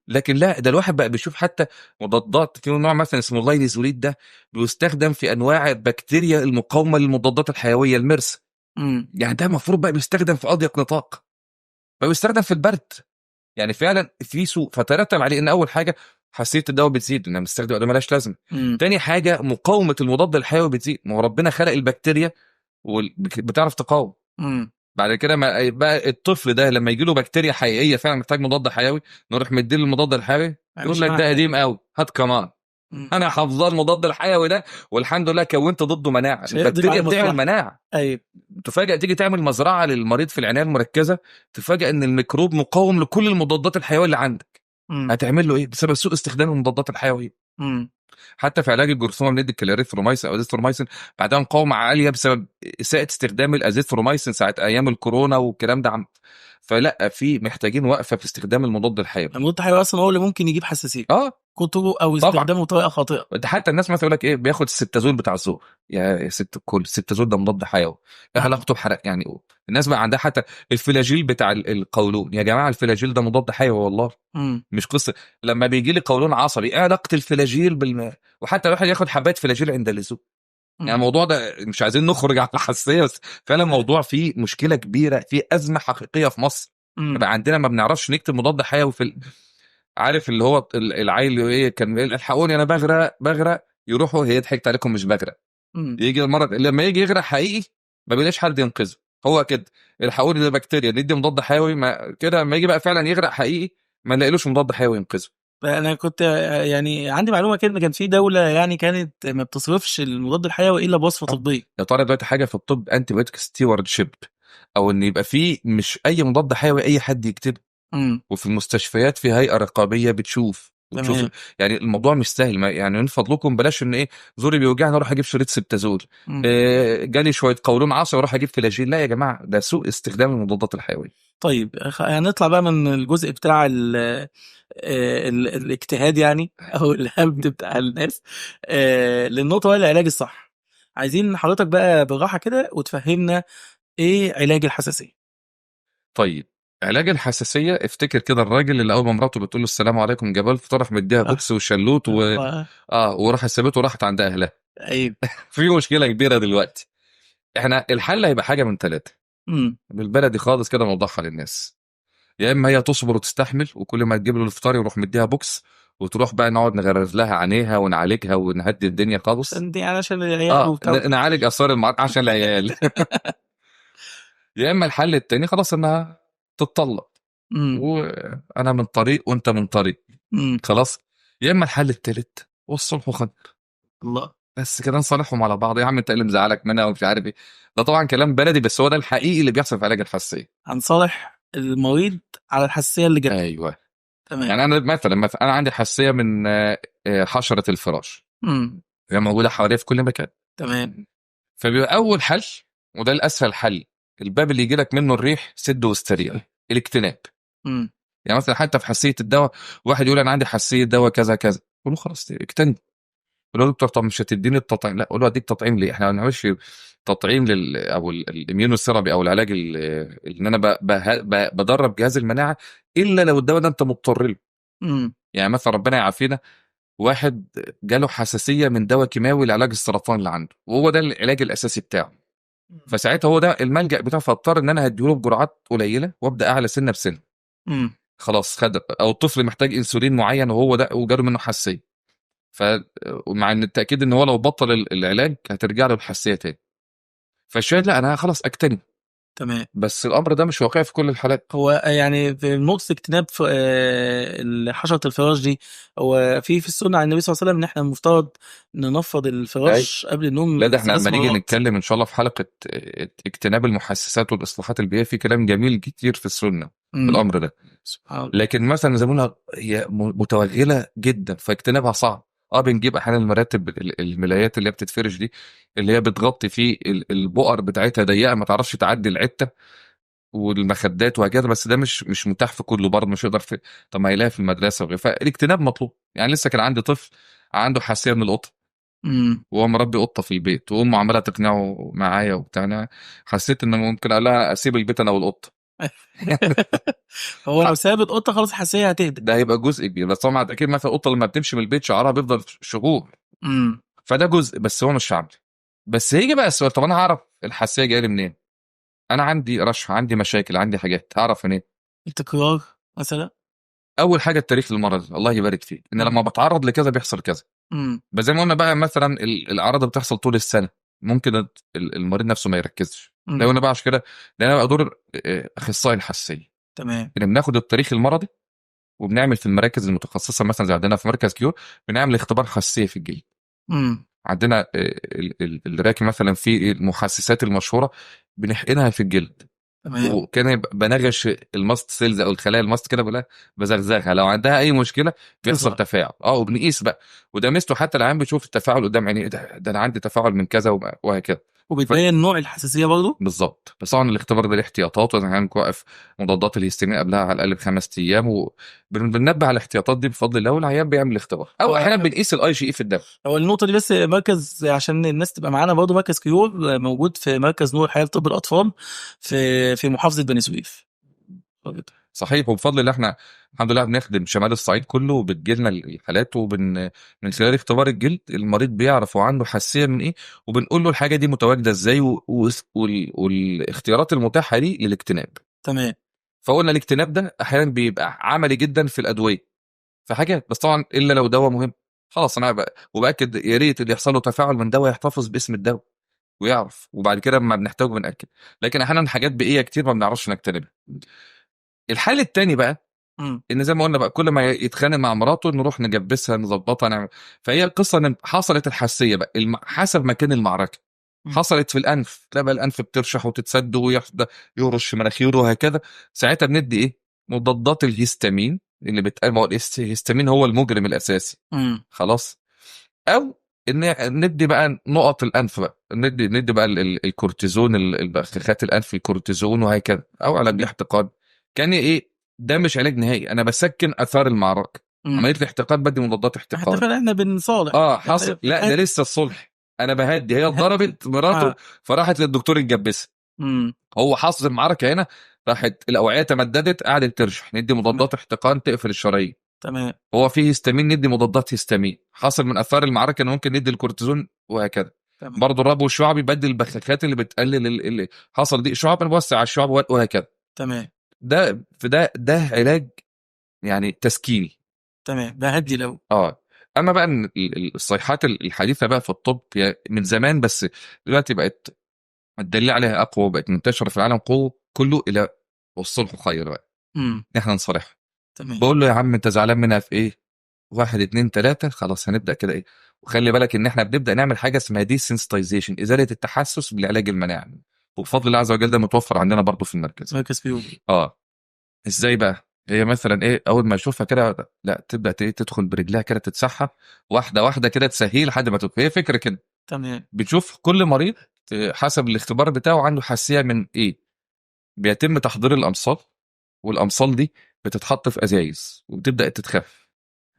لكن لا، ده الواحد بقى بيشوف حتى مضادات في نوع مثلا اسمه ال linezolid، ده بيستخدم في انواع البكتيريا المقاومة للمضادات الحيوية ال MRSA. يعني ده المفروض بقى بيستخدم في اضيق نطاق، بقى بيستخدم في البرد. يعني فعلا في سوء. فترتب عليه ان اول حاجة حساسية الدواء بتزيد، انها بتستخدم ادوية مالهاش لازمه. تاني حاجة مقاومة المضاد الحيوي بتزيد، ما هو ربنا خلق البكتيريا وبتعرف تقاوم. بعد كده ما بقى الطفل ده لما يجي له بكتيريا حقيقية فعلا محتاج مضاد حيوي، نروح مديله المضاد الحيوي، يقول لك ده قديم قوي، هات كمان. انا حافظاه المضاد الحيوي ده والحمد لله كونت ضده مناعة. البكتيريا بتعمل مناعة. ايوه. تفاجئ تيجي تعمل مزرعة للمريض في العناية المركزة، تفاجئ ان الميكروب مقاوم لكل المضادات الحيوية اللي عندك. هتعمل له ايه؟ بسبب سوء استخدام المضادات الحيوية. حتى في علاج الجرثومه بندي ال clarithromycin او ازيثرومايسين، بعدها مقاومة عالية بسبب اساءه استخدام الازيثرومايسين ساعة ايام الكورونا والكلام ده. فلا، في محتاجين وقفه في استخدام المضاد الحيوي. المضاد الحيوي اصلا هو اللي ممكن يجيب حساسية. كتره او استخدامه بطريقة خاطئه. ده حتى الناس مثلا يقول لك ايه، بياخد السبتازول بتاع الزور. يا ست الكل، السبتازول ده مضاد حيوي، ايه علاقته بحرق؟ يعني الناس بقى عندها حتى الفلاجيل بتاع القولون. يا جماعة الفلاجيل ده مضاد حيوي والله. مش قصة. لما بيجي لي قولون عصبي، ايه علاقة الفلاجيل بالماء؟ وحتى الواحد ياخد حبات فلاجيل عند اللزوم. يعني الموضوع ده مش عايزين نخرج على الحساسية، بس فعلا الموضوع فيه مشكلة كبيرة، فيه ازمة حقيقية في مصر. بقى عندنا ما بنعرفش نكتب مضاد حيوي في عارف اللي هو العيل ايه كان الحقوني انا بغرق بغرق، يروحوا هي ضحكت عليكم مش بغرق. يجي المرة لما يجي يغرق حقيقي ما بيلاقيش حد ينقذه، هو كده الحقوني ده بكتيريا ندي مضاد حيوي، ما كده لما يجي بقى فعلا يغرق حقيقي ما نلاقيلوش مضاد حيوي ينقذه. انا كنت يعني عندي معلومة كده، كان في دولة يعني كانت ما بتصرفش المضاد الحيوي الا بوصفه طبية. يا ترى دلوقتي حاجة في الطب antibiotic stewardship، او ان يبقى في مش اي مضاد حيوي اي حد يكتبه. وفي المستشفيات في هيئة رقابية بتشوف وتشوف. يعني الموضوع مش سهل. يعني من فضلكم بلاش ان ايه زوري بيوجعني اروح اجيب شريط سبتازول، جالي شوية قولون عصبي اروح اجيب فلاجيل. لا يا جماعة، ده سوء استخدام المضادات الحيوية. طيب هنطلع بقى من الجزء بتاع الاجتهاد يعني او الهبد بتاع الناس، للنقطة بقى العلاج الصح. عايزين حضرتك بقى بالراحة كده وتفهمنا ايه علاج الحساسية. طيب علاج الحساسية، افتكر كده الراجل اللي اول ما مراته بتقول له السلام عليكم جبال، فطرح مديها بوكس وشلوت وراح سابته وراحت عند اهلها. ايوه. في مشكلة كبيرة دلوقتي. احنا الحل هيبقى حاجة من ثلاثة. بالبلدي خالص كده نوضحها للناس. يا اما هي تصبر وتستحمل وكل ما تجيب له الفطار يروح مديها بوكس، وتروح بقى نقعد نغرز لها عينيها ونعالجها ونهدي الدنيا خالص. يعني عشان العيال نعالج اثار المعركة عشان العيال. يا اما الحل التاني خلاص انها تتطلق، وانا من طريق وانت من طريق، خلاص. يا اما الحل التالت والصلح خير. الله. بس كده نصالحهم على بعض، يا عم انت اللي مزعلك منها ومش عارف ايه. ده طبعا كلام بلدي، بس هو ده الحقيقي اللي بيحصل في علاج الحساسية. هنصالح المريض على الحساسية اللي جت. ايوه. تمام. يعني انا مثلا انا عندي حساسية من حشرة الفراش. هي موجودة حواليا في كل مكان. تمام. فبيبقى اول حل، وده الاسهل حل، الباب اللي يجي لك منه الريح سد واستريح، الاجتناب. يعني مثلا حتى في حساسية الدواء، واحد يقول انا عندي حساسية دواء كذا كذا، قول له خلاص اجتنب. قول له دكتور طب مش هتديني التطعيم؟ لا، قول له اديك تطعيم ليه؟ احنا ما بنعملش تطعيم لل او ال immunotherapy او العلاج ان انا بدرب جهاز المناعة الا لو الدواء ده انت مضطر له. يعني مثلا ربنا يعافينا، واحد جاله حساسية من دواء كيماوي لعلاج السرطان اللي عنده، وهو ده العلاج الاساسي بتاعه، فساعتها هو ده الملجأ بتاعه، فاضطر ان انا هديله بجرعات قليله وابدا اعلى سنة بسنة. خلاص خد. او الطفل محتاج انسولين معين وهو ده وجاله منه حساسية، فمع ان التاكيد ان هو لو بطل العلاج هترجع له الحساسية تاني. فالشاهد لا، انا خلاص اجتنب. تمام. بس الامر ده مش واقعي في كل الحالات. هو يعني في نقطة اجتناب حشرة الفراش دي، هو في السنة عن النبي صلى الله عليه وسلم ان احنا المفترض ننفض الفراش قبل النوم. لا ده احنا 3 لما نيجي مرات. نتكلم ان شاء الله في حلقة اجتناب المحسسات والاصلاحات البيئية، في كلام جميل كتير في السنة في الامر ده. سبحان الله. لكن مثلا زي ما قلنا هي متوغله جدا، فاجتنابها صعب. بنجيب احيانا المراتب الملايات اللي هي بتتفرش دي، اللي هي بتغطي فيه البؤر بتاعتها ضيقه، ما تعرفش تعدي العته والمخدات وهكذا، بس ده مش متاح في كله برضه، مش يقدر في، طب ما يلاقيها في المدرسة وغيره. فالاجتناب مطلوب. يعني لسه كان عندي طفل عنده حساسية من القطة، وهو مربي قطة في البيت، وامه عماله تقنعه معايا وبتاع. انا حسيت ان ممكن اقول لها اسيب البيت انا والقطه. هو لو ساب القطة خلاص الحساسية هتهدى. ده هيبقى جزء كبير، بس طبعا اكيد مثلا القطة لما بتمشي من البيت شعرها بيفضل شهور. فده جزء، بس هو مش عملي. بس هيجي بقى السؤال، طب انا هعرف الحساسية جاية لي منين؟ انا عندي رشح، عندي مشاكل، عندي حاجات، هعرف منين؟ التكرار مثلا. اول حاجة التاريخ المرضي، الله يبارك فيك، ان لما بتعرض لكذا بيحصل كذا. بس زي ما قلنا بقى مثلا الاعراض اللي بتحصل طول السنة ممكن المريض نفسه ما يركزش. لو انا بقى عشان كده ده انا بقى دور اخصائي الحساسية. ان بناخد التاريخ المرضي وبنعمل في المراكز المتخصصة، مثلا زي عندنا في مركز كيور بنعمل اختبار حساسية في الجلد. عندنا الراكي مثلا في المحسسات المشهورة بنحقنها في الجلد. وكان يبقى بنغش ال mast cells او الخلايا ال mast كده بزغزغها، لو عندها اي مشكلة بيحصل تفاعل. وبنقيس بقى، وده ميزته حتى العيان بيشوف التفاعل قدام عينيه، ده انا عندي تفاعل من كذا وهكذا. وبتبين نوع الحساسية برضه؟ بالظبط. بس طبعا الاختبار ده ليه احتياطات، ولازم نوقف مضادات الهستامين قبلها على الاقل ب5 ايام، وبننبه على الاحتياطات دي بفضل الله، والعيان بيعمل الاختبار. او احيانا بنقيس الاي جي اي في الدم. هو النقطة دي بس مركز عشان الناس تبقى معانا برضه، مركز كيور موجود في مركز نور الحياة لطب الاطفال في محافظة بني سويف. صحيح. وبفضل الله احنا الحمد لله بنخدم شمال الصعيد كله، وبتجيلنا الحالات، من خلال اختبار الجلد المريض بيعرف هو عنده حساسية من ايه، وبنقول له الحاجة دي متواجدة ازاي، والاختيارات المتاحة ليه للاجتناب. فقلنا الاجتناب ده احيانا بيبقى عملي جدا في الادوية في حاجات، بس طبعا الا لو دواء مهم خلاص. انا وباكد يا ريت اللي يحصل له تفاعل من دواء يحتفظ باسم الدواء ويعرف، وبعد كده لما بنحتاجه بنأكد. لكن احيانا حاجات بيئية كتير ما بنعرفش نجتنبها. الحل التاني بقى ان زي ما قلنا بقى كل ما يتخانق مع مراته نروح نجبسها نظبطها نعمل. فهي القصة ان حصلت الحساسية بقى حسب مكان المعركة. حصلت في الانف، تلاقي بقى الانف بترشح وتتسد ويرش مناخيره وهكذا. ساعتها بندي ايه؟ مضادات الهستامين اللي بتقال، ما هو الهستامين هو المجرم الاساسي. خلاص. او ان ندي بقى نقط الانف بقى، ندي بقى الكورتيزون، البخاخات الانف الكورتيزون وهكذا، او علاج الاحتقان. كان ايه ده؟ مش علاج نهائي، انا بسكن اثار المعركة. عملية الاحتقان بدي مضادات احتقان. احنا احنا بنصالح. حصل. لا ده لسه الصلح، انا بهدي. هي اتضربت مراته فراحت للدكتور يتجبسها. هو حصل المعركة هنا، راحت الاوعية تمددت، قعدت ترشح، ندي مضادات احتقان تقفل الشرايين. هو فيه هستامين، ندي مضادات هستامين. حصل من اثار المعركة ان ممكن ندي الكورتيزون وهكذا. برضه الربو الشعبي بدي البخاخات اللي بتقلل اللي حصل دي شعب، نوسع على الشعب وهكذا. ده في ده علاج يعني تسكيني. بهدي لو. اما بقى إن الصيحات الحديثة بقى في الطب من زمان، بس دلوقتي بقت الدليل عليها اقوى وبقت منتشرة في العالم كله، الى والصلح خير بقى. احنا نصالحها. بقول له يا عم انت زعلان منها في ايه؟ 1 2 3 خلاص هنبدا كده ايه. وخلي بالك ان احنا بنبدا نعمل حاجة اسمها desensitization، ازالة التحسس بالعلاج المناعي، وبفضل الله عز وجل ده متوفر عندنا برضو في المركز. مركز بيوبي. ازاي بقى؟ هي مثلا ايه، اول ما اشوفها كده لا تبدا تدخل برجلها كده، تتسحب واحدة واحدة كده، تسهيل لحد ما تدخل. هي فكرة كده. تمام. بتشوف كل مريض حسب الاختبار بتاعه عنده حساسية من ايه، بيتم تحضير الامصال، والامصال دي بتتحط في ازايز وبتبدا تتخف.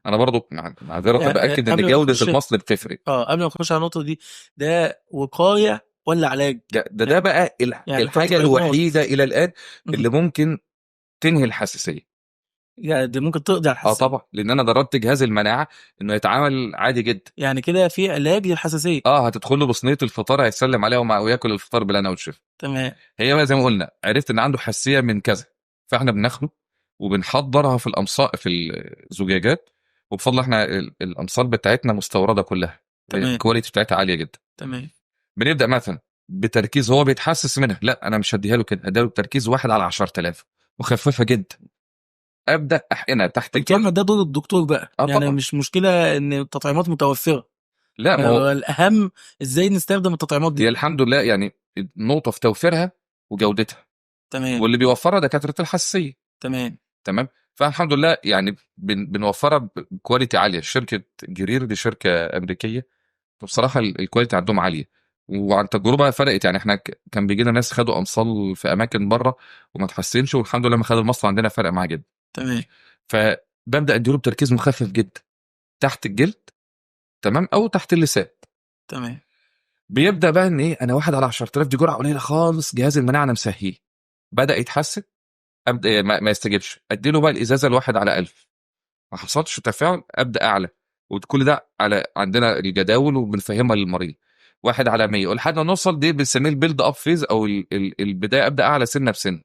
انا برضو معذرة يعني باكد ان قبل ما جوده نخش المصل بتفرق. قبل ما نخش على النقطة دي، ده وقاية ولا علاج؟ ده بقى يعني الحاجة تطعيمات. الوحيدة الى الان اللي ممكن تنهي الحساسية. يعني دي ممكن تقضي على الحساسية. طبعا، لان انا دربت جهاز المناعة انه يتعامل عادي جدا. يعني كده في علاج للحساسيه. هتدخل له بصينيه الفطار هيسلم عليها وياكل الفطار بالهنا والشفا. تمام. هي بقى زي ما قلنا، عرفت ان عنده حساسية من كذا، فاحنا بناخده وبنحضرها في الامصاء في الزجاجات، وبفضل احنا الامصال بتاعتنا مستورده كلها. تمام. ال quality بتاعتها عالية جدا. تمام. بنبدا مثلا بتركيز هو بيتحسس منها، لا انا مش هديها له كده، هديها له بتركيز 1 على 10,000 مخففة جدا. ابدا احقنها تحت دكتور الجلد. احمد، ده دور الدكتور بقى. يعني طبعا. مش مشكلة ان التطعيمات متوفرة. لا، ما هو الاهم ازاي نستخدم التطعيمات دي. هي الحمد لله يعني نقطة في توفيرها وجودتها. تمام. واللي بيوفرها دكاترة الحساسية. تمام. تمام. فالحمد لله يعني بنوفرها ب quality عالية. شركة جرير دي شركة امريكية، فبصراحة ال quality عندهم عالية، وعن تجربه فرقت. يعني احنا كان بيجي لنا ناس خدوا امصال في اماكن بره وما تحسنش، والحمد لله ما خدوا المصل عندنا فرق معاه جدا. تمام. فببدا اديله بتركيز مخفف جدا تحت الجلد، تمام، او تحت اللسان. تمام. بيبدا بقى ان ايه، انا 1 على 10,000 دي جرعة قليله خالص، جهاز المناعة انا مسهيه، بدا يتحسن، ابدا ما يستجبش، اديله بقى الازازه 1 على 1000، ما حصلش تفاعل، ابدا اعلى، وكل ده على عندنا الجداول وبنفهمها للمريض. 1 على 100 ولحد ما نوصل، دي بنسميه ال build up phase او البداية، ابدا اعلى سنة بسنة.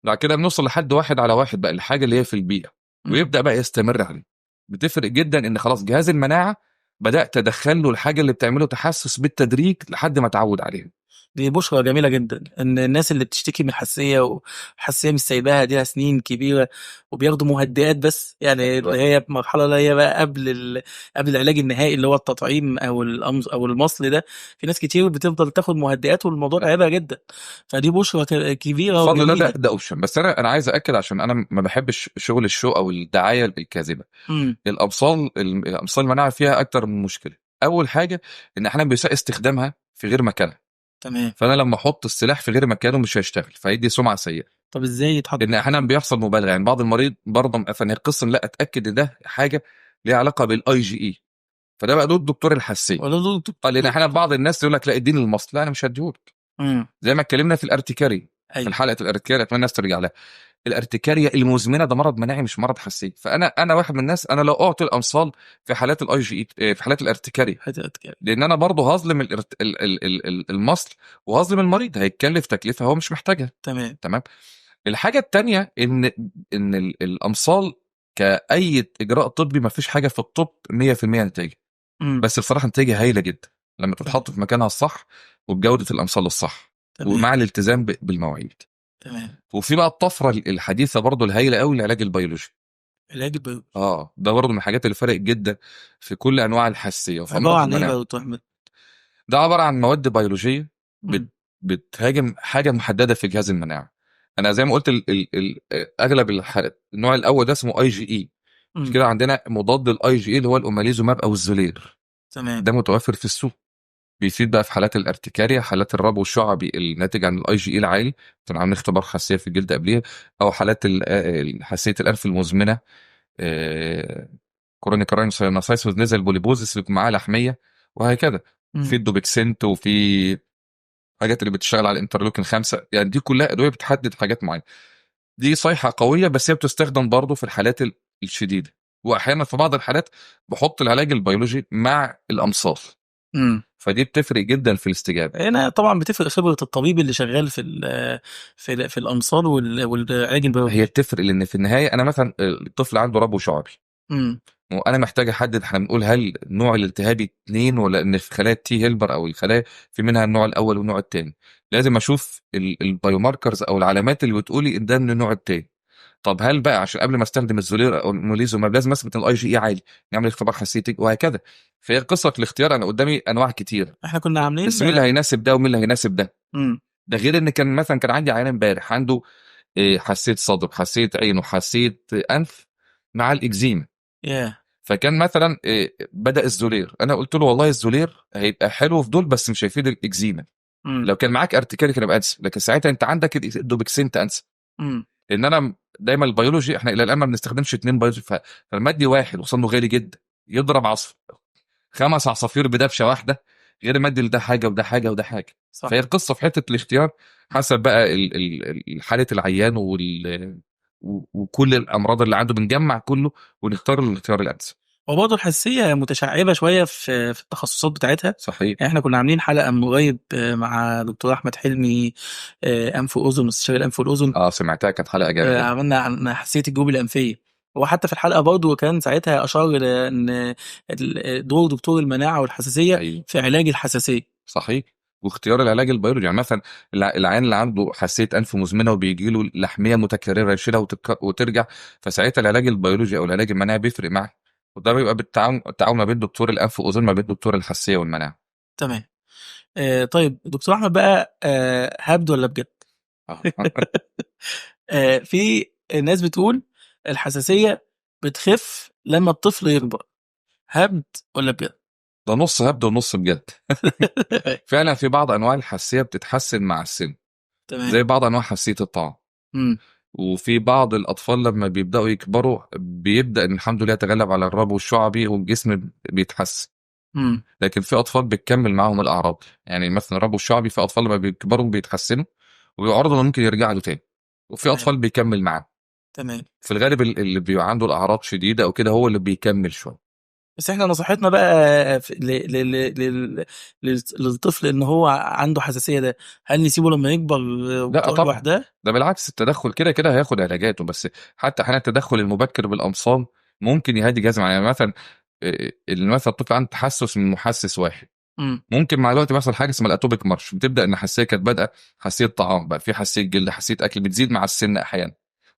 بعد كده بنوصل لحد 1 على 1 بقى، الحاجة اللي هي في البيئة، ويبدا بقى يستمر عليه. بتفرق جدا ان خلاص جهاز المناعة بدات ادخل له الحاجة اللي بتعمله تحسس بالتدريج لحد ما اتعود عليها. دي بشرى جميلة جدا، ان الناس اللي بتشتكي من حساسية وحساسيه مش سايباها دي سنين كبيرة وبياخدوا مهدئات بس، يعني اللي هي في مرحلة اللي هي بقى قبل العلاج النهائي اللي هو التطعيم او الأمز او المصل ده، في ناس كتير بتفضل تاخد مهدئات والموضوع تعبها جدا، فدي بشرى كبيرة بفضل الله. وجميلة. ده option، بس انا عايز اكد عشان انا ما بحبش شغل ال show او الدعاية الكاذبة. الامصال المناعة فيها اكتر من مشكلة. اول حاجة ان احيانا بيساء استخدامها في غير مكانها. تمام. فانا لما احط السلاح في غير مكانه مش هيشتغل، فيدي سمعه سيئه. طب ازاي يتحط؟ لان احيانا بيحصل مبالغه، يعني بعض المريض برضه مثلا القصة لا اتاكد ان ده حاجة ليها علاقة بالاي جي اي، فده بقى دور الدكتور الحساسية. ولا دور الدكتور؟ لان احيانا بعض الناس يقول لك لا اديني المصل، لا انا مش هديهولك. زي ما اتكلمنا في ال urticaria، في حلقة ال urticaria، اتمنى الناس ترجع لها. ال urticaria المزمنة ده مرض مناعي مش مرض حساسية. فانا واحد من الناس، انا لا اعطي الامصال في حالات الاي جي اي، في حالات ال urticaria، حالات ال urticaria. لان انا برضه هظلم المصل وهظلم المريض، هيتكلف تكلفة هو مش محتاجها. تمام. تمام. الحاجة الثانية ان الامصال كاي اجراء طبي ما فيش حاجة في الطب 100% نتيجة. بس بصراحة نتيجة هايلة جدا لما تتحط في مكانها الصح وبجوده الامصال الصح. ومع الالتزام بالمواعيد. وفي بقى الطفرة الحديثة برضو الهايله قوي، العلاج البيولوجي. العلاج البيولوجي. ده برضو من الحاجات اللي فرق جدا في كل انواع الحساسية وفي عبارة امراض عن ايه المناعة. بقى يا دكتور احمد؟ ده عبارة عن مواد بيولوجية بتهاجم حاجة محددة في جهاز المناعة. انا زي ما قلت اغلب الحالات النوع الاول ده اسمه اي جي اي. كده عندنا مضاد الاي جي اي اللي هو ال omalizumab او ال Xolair. ده متوفر في السوق، بيفيد بقى في حالات ال urticaria، حالات الربو الشعبي الناتج عن الاي جي اي العالي، كنا عاملين اختبار حساسية في الجلد قبليها، او حالات حساسية الانف المزمنة، chronic rhinosinusitis nasal polyposis اللي معاها لحميه وهكذا. في ال Dupixent وفي حاجات اللي بتشتغل على ال interleukin 5، يعني دي كلها ادوية بتحدد حاجات معينة. دي صيحة قوية، بس هي بتستخدم برضه في الحالات الشديدة، واحيانا في بعض الحالات بحط العلاج البيولوجي مع الامصال. فدي بتفرق جدا في الاستجابة. هنا طبعا بتفرق خبره الطبيب اللي شغال في الامصال والعلاج البيولوجي. هي بتفرق لان في النهاية انا مثلا الطفل عنده ربو شعبي، وانا محتاج احدد، احنا بنقول هل النوع الالتهابي 2 ولا ان في خلايا T helper او الخلايا في منها النوع الاول والنوع الثاني. لازم اشوف ال biomarkers او العلامات اللي بتقولي ان ده من النوع الثاني. طب هل بقى عشان قبل ما استخدم ال Xolair او ال omalizumab لازم اثبت ان الاي جي اي عالي، نعمل اختبار حساسية وهكذا. فهي قصة الاختيار، انا قدامي انواع كتير، احنا كنا عاملين بس مين اللي هيناسب ده ومين اللي هيناسب ده. ده غير ان كان مثلا كان عندي عيان امبارح عنده حساسية صدر، حساسية عين، وحساسيه انف مع الاكزيما. فكان مثلا بدا ال Xolair، انا قلت له والله ال Xolair هيبقى حلو في دول بس مش هيفيد الاكزيما. لو كان معاك urticaria كان يبقى انسب، لكن ساعتها انت عندك ال Dupixent انسب. لان انا دايما البيولوجي احنا الى الان ما بنستخدمش 2 بيولوجي، فلما ادي واحد وصلنا غالي جدا يضرب عصف 5 عصافير بدبشه واحدة، غير ما ادي لده حاجة وده حاجة وده حاجة. صح. فهي القصة في حتة الاختيار حسب بقى حاله العيان وكل الامراض اللي عنده، بنجمع كله ونختار الاختيار الانسب. وبرضه الحساسية متشعبة شوية في التخصصات بتاعتها. صحيح. يعني احنا كنا عاملين حلقة من قريب مع دكتور احمد حلمي، انف واذن، مستشار الانف والاذن. سمعتها، كانت حلقة جامدة. عملنا عن حساسية الجيوب الانفيه، وحتى في الحلقة برضه كان ساعتها اشار لان دور دكتور المناعة والحساسيه في علاج الحساسية. صحيح. واختيار العلاج البيولوجي، يعني مثلا العيان اللي عنده حساسية انف مزمنة وبيجي له لحميه متكررة يشيلها وترجع، فساعتها العلاج البيولوجي او العلاج المناعي بيفرق معاه، وده بيبقى بالتعاون، التعاون ما بين دكتور الانف واذن ما بين دكتور الحساسية والمناعة. تمام. طيب دكتور احمد بقى، هبد ولا بجد؟ في ناس بتقول الحساسية بتخف لما الطفل يكبر، هبد ولا بجد؟ ده نص هبد ونص بجد. فعلا في بعض انواع الحساسية بتتحسن مع السن. زي بعض انواع حساسية الطعام. وفي بعض الاطفال لما بيبداوا يكبروا بيبدا ان الحمد لله يتغلب على الربو الشعبي والجسم بيتحسن. لكن في اطفال بتكمل معاهم الاعراض، يعني مثلا الربو الشعبي في اطفال لما بيكبروا بيتحسنوا وبيعرضوا انه ممكن يرجع له تاني، وفي اطفال بيكمل معاهم. في الغالب اللي بيبقى عنده الاعراض شديدة او كده هو اللي بيكمل شوية. بس احنا نصيحتنا بقى للطفل ان هو عنده حساسية ده، هل نسيبه لما يكبر لا وتروح طبعا. لوحدها؟ ده بالعكس، التدخل كده كده هياخد علاجاته، بس حتى احيانا التدخل المبكر بالامصال ممكن يهدي جهاز. يعني مثلا مثلا الطفل عنده تحسس من محسس واحد، ممكن مع الوقت بيحصل حاجة اسمها ال atopic march، بتبدا ان حساسية كانت بادئه حساسية طعام، بقى في حساسية جلد، حساسية اكل، بتزيد مع السن احيانا،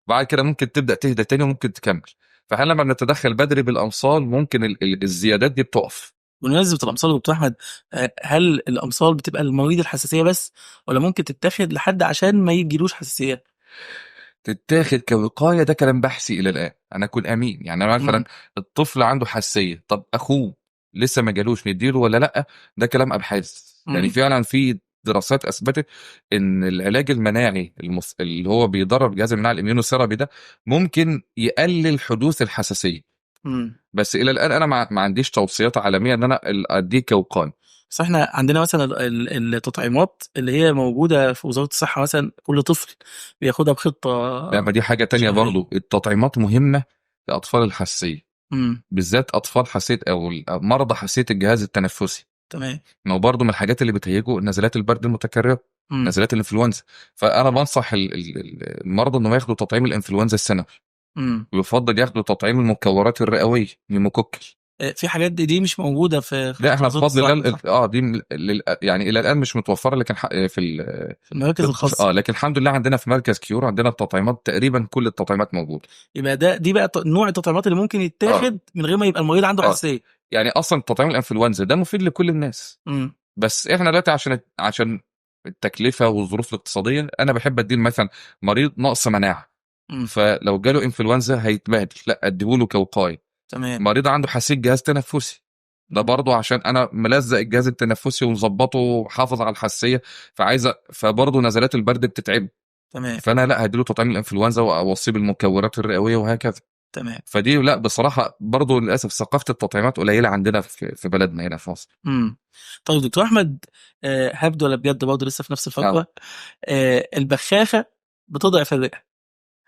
بعد كده ممكن تبدا تهدى تاني وممكن تكمل. فاحنا لما بنتدخل بدري بالامصال ممكن الزيادات دي بتقف. بمناسبة الامصال يا دكتور احمد، هل الامصال بتبقى للمريض الحساسية بس، ولا ممكن تتاخد لحد عشان ما يجيلوش حساسية؟ تتاخد كوقايه، ده كلام بحثي الى الان، انا اكون امين. يعني انا مثلا الطفل عنده حساسية، طب اخوه لسه ما جالوش، نديله ولا لا؟ ده كلام ابحاث. يعني فعلا في دراسات اثبتت ان العلاج المناعي اللي هو بيدرب جهاز المناعة ال immunotherapy ده ممكن يقلل حدوث الحساسية. بس الى الان انا ما عنديش توصيات عالمية ان انا اديه كوقايه. بس احنا عندنا مثلا التطعيمات اللي هي موجودة في وزارة الصحة، مثلا كل طفل بياخدها بخطه. لا، ما دي حاجة تانية شهرية. برضو التطعيمات مهمة لاطفال الحساسية، بالذات اطفال حساسية او مرضى حساسية الجهاز التنفسي. ما هو برضه من الحاجات اللي بتهيجه نزلات البرد المتكررة، نزلات الانفلونزا. فانا بنصح المرضى انهم ياخدوا تطعيم الانفلونزا السنوي، ويفضل ياخدوا تطعيم المكورات الرئويه pneumococcal. في حاجات دي مش موجودة في لا، احنا وزارة بفضل الله الصحة، صح؟ دي يعني الى الان مش متوفرة، لكن في في المراكز الخاصة. لكن الحمد لله عندنا في مركز كيور عندنا التطعيمات، تقريبا كل التطعيمات موجودة. يبقى دي بقى نوع التطعيمات اللي ممكن يتاخد من غير ما يبقى المريض عنده حساسية. يعني اصلا تطعيم الانفلونزا ده مفيد لكل الناس. بس احنا دلوقتي عشان التكلفة والظروف الاقتصادية، انا بحب اديه مثلا مريض نقص مناعة، فلو جاله انفلونزا هيتبهدل، لا اديهوله كوقايه. مريض عنده حساسية جهاز تنفسي، ده برضه عشان انا ملزق الجهاز التنفسي ومظبطه وحافظ على الحساسية، فبرضه نزلات البرد بتتعب. فانا لا هديله تطعيم الانفلونزا واوصيه بالمكورات الرئويه وهكذا. فدي لا بصراحة برضه للاسف ثقافة التطعيمات قليله عندنا في بلدنا هنا في مصر. طيب دكتور احمد، هبد ولا بجد برضه لسه في نفس الفقرة؟ البخاخه بتضعف الرئة،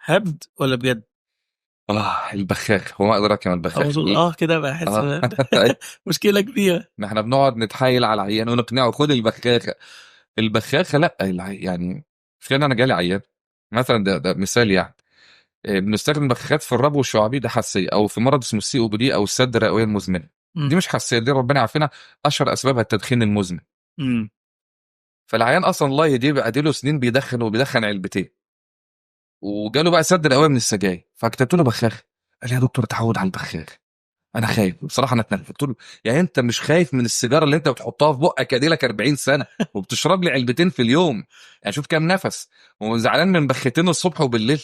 هبد ولا بجد؟ البخاخ، هو ما ادراك ما البخاخ. كده بحس مشكلة كبيرة. ما احنا بنقعد نتحايل على العيان ونقنعه خد البخاخه. البخاخه لا، يعني فعلا انا جالي عيان مثلا، ده مثال يعني، بنستخدم بخاخات في الربو الشعبي، ده حساسية، او في مرض اسمه ال COPD او السد الرئويه المزمنة. دي مش حساسية، دي ربنا يعافينا اشهر اسبابها التدخين المزمن. فالعيان اصلا الله يهديه بقى له سنين بيدخن، وبيدخن علبتين، وجاله بقى سد القوية من السجاير، فكتبت له بخاخ. قال لي يا دكتور اتعود على البخاخ، انا خايف بصراحة. انا اتنرفزت، قلت له يعني انت مش خايف من السيجارة اللي انت بتحطها في بقك دي لك 40 سنة وبتشرب لي علبتين في اليوم، يعني شوف كام نفس، وزعلان من بختين الصبح وبالليل؟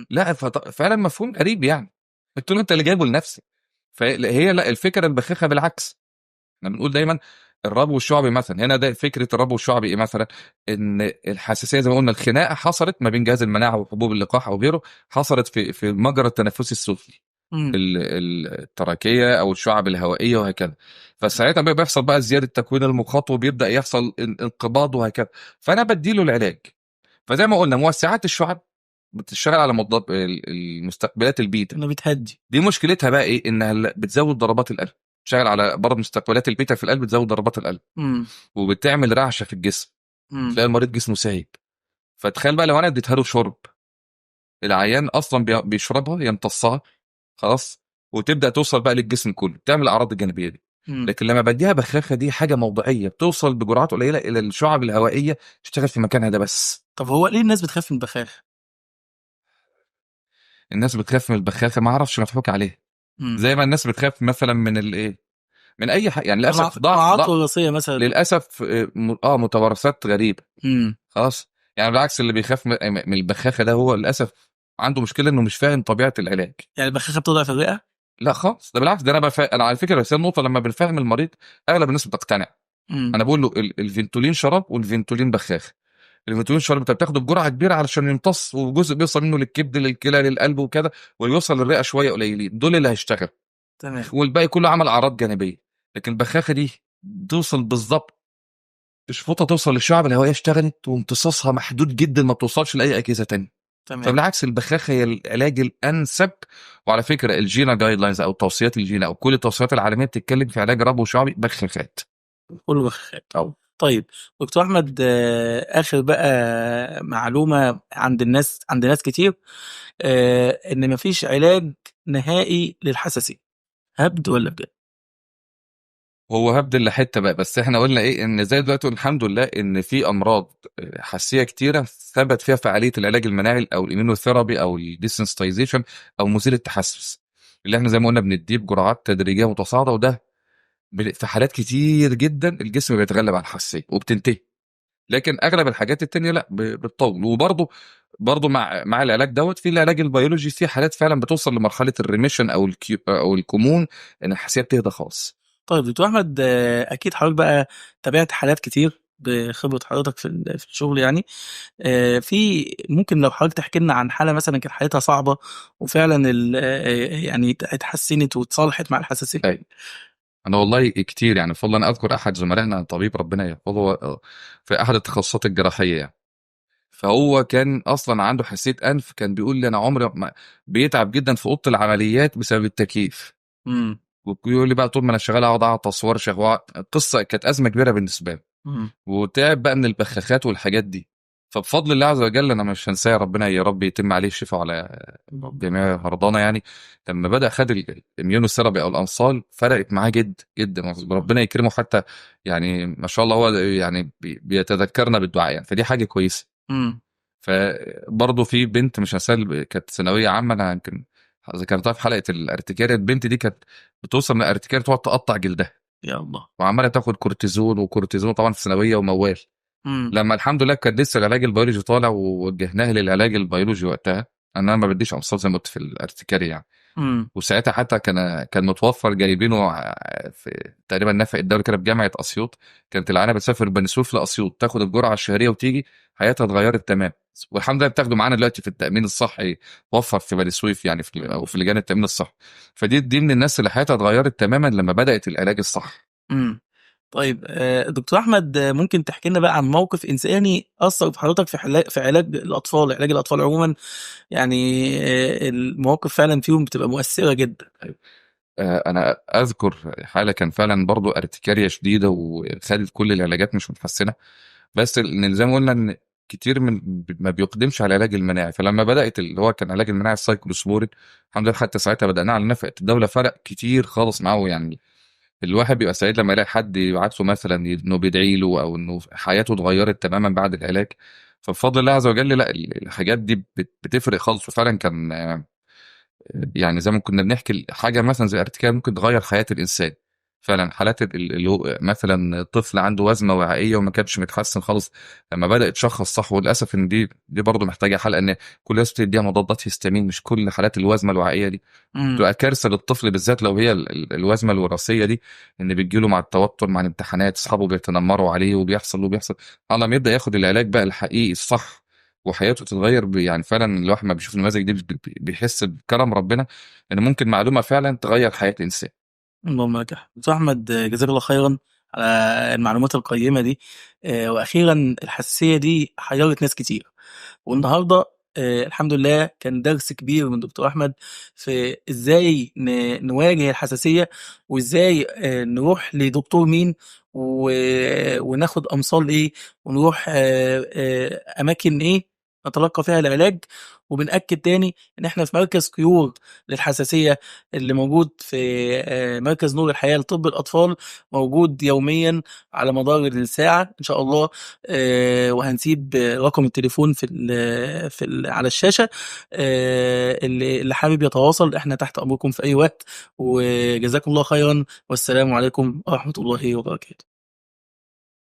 لا فعلا مفهوم غريب يعني. قلت له انت اللي جايبه لنفسك. فهي لا، الفكرة البخاخه بالعكس، احنا بنقول دايما الربو الشعبي مثلا، هنا ده فكرة الربو الشعبي ايه مثلا؟ ان الحساسية زي ما قلنا الخناقة حصلت ما بين جهاز المناعة وحبوب اللقاح او غيره، حصلت في المجرى التنفسي السفلي، التراكيه او الشعب الهوائية وهكذا. فساعتها بقى بيحصل بقى زيادة تكوين المخاط، وبيبدا يحصل انقباض وهكذا. فانا بديله العلاج. فزي ما قلنا موسعات الشعب بتشتغل على مضاد المستقبلات البيتا، انه بتهدي. دي مشكلتها بقى ايه؟ انها بتزود ضربات القلب، تشتغل على برضه مستقبلات البيتا في القلب، بتزود ضربات القلب وبتعمل رعشه في الجسم، تلاقي المريض جسمه سايب. فتخيل بقى لو انا اديتها له شرب، العيان اصلا بيشربها يمتصها خلاص، وتبدا توصل بقى للجسم كله، تعمل الاعراض الجانبية دي. لكن لما بديها بخاخه دي حاجة موضعيه، بتوصل بجرعات قليله الى الشعب الهوائية، تشتغل في مكانها ده بس. طب هو ليه الناس بتخاف من البخاخ؟ الناس بتخاف من البخاخه، ما اعرفش، مضحوك عليها. زي ما الناس بتخاف مثلا من الايه، من اي حاجة يعني، للاسف ضعف وراثية مثلا، للاسف متوارثات غريبة. خلاص يعني بالعكس، اللي بيخاف من البخاخه ده هو للاسف عنده مشكلة انه مش فاهم طبيعة العلاج. يعني البخاخه بتضعف الرئة؟ لا خالص، ده بالعكس، ده انا انا على فكرة، بس النقطة لما بنفهم المريض اغلب الناس بتقتنع. انا بقول له الفنتولين شراب والفنتولين بخاخ. الفنتولين شراب انت بتاخده بجرعه كبيرة علشان يمتص، وجزء بيوصل منه للكبد للكلى للقلب وكذا، ويوصل للرئه شوية قليلين، دول اللي هيشتغل. تمام. والباقي كله عمل اعراض جانبيه. لكن البخاخه دي توصل بالظبط، تشفطها توصل للشعب الهوائية، اشتغلت وامتصاصها محدود جدا، ما بتوصلش لاي اجهزة ثانية. تمام. فبالعكس البخاخه هي العلاج الانسب. وعلى فكرة ال GINA guidelines او توصيات ال GINA او كل التوصيات العالمية بتتكلم في علاج ربو شعبي بخاخات. كله بخاخات. طيب دكتور احمد، اخر بقى معلومة عند الناس، عند ناس كتير، ان مفيش علاج نهائي للحساسيه، هبد ولا بجد؟ هو هبد اللي حتة بقى، بس احنا قلنا ايه، ان زي دلوقتي الحمد لله ان في امراض حساسية كتيرة ثبت فيها فعالية العلاج المناعي او ال immunotherapy او ال desensitization او مزيل التحسس، اللي احنا زي ما قلنا بنديه بجرعات تدريجيه متصاعده، وده في حالات كتير جدا الجسم بيتغلب على الحساسية وبتنتهي. لكن اغلب الحاجات التانية لا، بتطول. وبرضه مع العلاج دوت في العلاج البيولوجي، في حالات فعلا بتوصل لمرحلة ال remission او او الكمون، ان الحساسية بتهدى خالص. طيب دكتور احمد، اكيد حضرتك بقى تابعت حالات كتير بخبره حضرتك في الشغل يعني، في ممكن لو حضرتك تحكي لنا عن حاله مثلا كانت حالتها صعبة وفعلا يعني اتحسنت واتصالحت مع الحساسية. أي. انا والله كتير يعني، بفضل انا اذكر احد زملائنا طبيب ربنا يحفظه في احد التخصصات الجراحية يعني، فهو كان اصلا عنده حساسية انف، كان بيقول لي انا عمري ما بيتعب جدا في اوضة العمليات بسبب التكييف. ويقول لي بقى طول ما انا شغال اقعد اعطس وارشخ، قصة كانت ازمة كبيرة بالنسبة له، وتعب بقى من البخاخات والحاجات دي. فبفضل الله عز وجل انا مش هنساه، ربنا يا رب يتم عليه الشفاء وعلى جميع مرضانا يعني. لما بدا خد ال immunotherapy او الامصال فرقت معاه جدا جدا، ربنا يكرمه، حتى يعني ما شاء الله هو يعني بيتذكرنا بالدعاء يعني، فدي حاجة كويسة. فبرضه في بنت مش هنساها، كانت ثانوية عامة، انا يمكن ذكرتها في حلقة الارتكاريا. البنت دي كانت بتوصل من الارتكاريا تقعد تقطع جلدها، يا الله، وعماله تاخد كورتيزون وكورتيزون طبعا في ثانوية وموال. لما الحمد لله كان لسه العلاج البيولوجي طالع ووجهناه للعلاج البيولوجي وقتها، انا ما بديش امصال زي ما قلت في الارتكاريا يعني. وساعتها حتى كان متوفر، جايبينه في تقريبا نفق الدولة كده بجامعة اسيوط، كانت العيانه بتسافر بني سويف لاسيوط تاخد الجرعة الشهرية وتيجي، حياتها اتغيرت تمام. والحمد لله بتاخده معانا دلوقتي في التامين الصحي، وفر في بني سويف يعني في او في لجان التامين الصحي. فدي من الناس اللي حياتها اتغيرت تماما لما بدات العلاج الصح. طيب دكتور احمد، ممكن تحكي لنا بقى عن موقف انساني اثر في حضرتك في علاج الاطفال، علاج الاطفال عموما يعني، المواقف فعلا فيهم بتبقى مؤثرة جدا. انا اذكر حاله كان فعلا برضو ارتكاريه شديدة وخدت كل العلاجات مش متحسنه، بس ان زي ما قلنا ان كتير من ما بيقدمش على العلاج المناعي. فلما بدات اللي هو كان علاج المناعي السايكلوسبورين، الحمد لله حتى ساعتها بدأناه على نفقه الدولة، فرق كتير خالص معاه يعني. الواحد بيبقى سعيد لما يلاقي حد يبعت له مثلا انه بيدعي له او انه حياته اتغيرت تماما بعد العلاج. فبفضل الله عز وجل، لا الحاجات دي بتفرق خالص. وفعلا كان يعني زي ما كنا بنحكي، حاجة مثلا زي الارتكاز ممكن تغير حياة الانسان فعلا. حالات اللي هو مثلا طفل عنده وزمه وعائيه وما كانش متحسن خالص، لما بدا يتشخص صح. وللاسف ان دي برضه محتاجه حلقة، ان كل الناس بتديها مضادات هيستامين، مش كل حالات الوزمه الوعائيه دي بتبقى كارثة للطفل، بالذات لو هي الوزمه الوراثية دي، ان بتجيله مع التوتر مع الامتحانات، اصحابه بيتنمروا عليه وبيحصل وبيحصل. على ما يبدا ياخد العلاج بقى الحقيقي الصح وحياته تتغير. يعني فعلا الواحد ما بيشوف النماذج دي بيحس بكرم ربنا، ان ممكن معلومة فعلا تغير حياة الانسان. اللهم لك الحمد. دكتور احمد، جزاك الله خيرا على المعلومات القيمة دي. واخيرا الحساسية دي حيرت ناس كتير، والنهارده الحمد لله كان درس كبير من دكتور احمد في ازاي نواجه الحساسيه، وازاي نروح لدكتور مين، وناخد امصال ايه، ونروح اماكن ايه نتلقى فيها العلاج. وبنأكد تاني ان احنا في مركز كيور للحساسيه اللي موجود في مركز نور الحياة لطب الاطفال، موجود يوميا على مدار الساعة ان شاء الله. وهنسيب رقم التليفون في ال في ال على الشاشة. اللي حابب يتواصل احنا تحت امركم في اي وقت. وجزاكم الله خيرا، والسلام عليكم ورحمة الله وبركاته.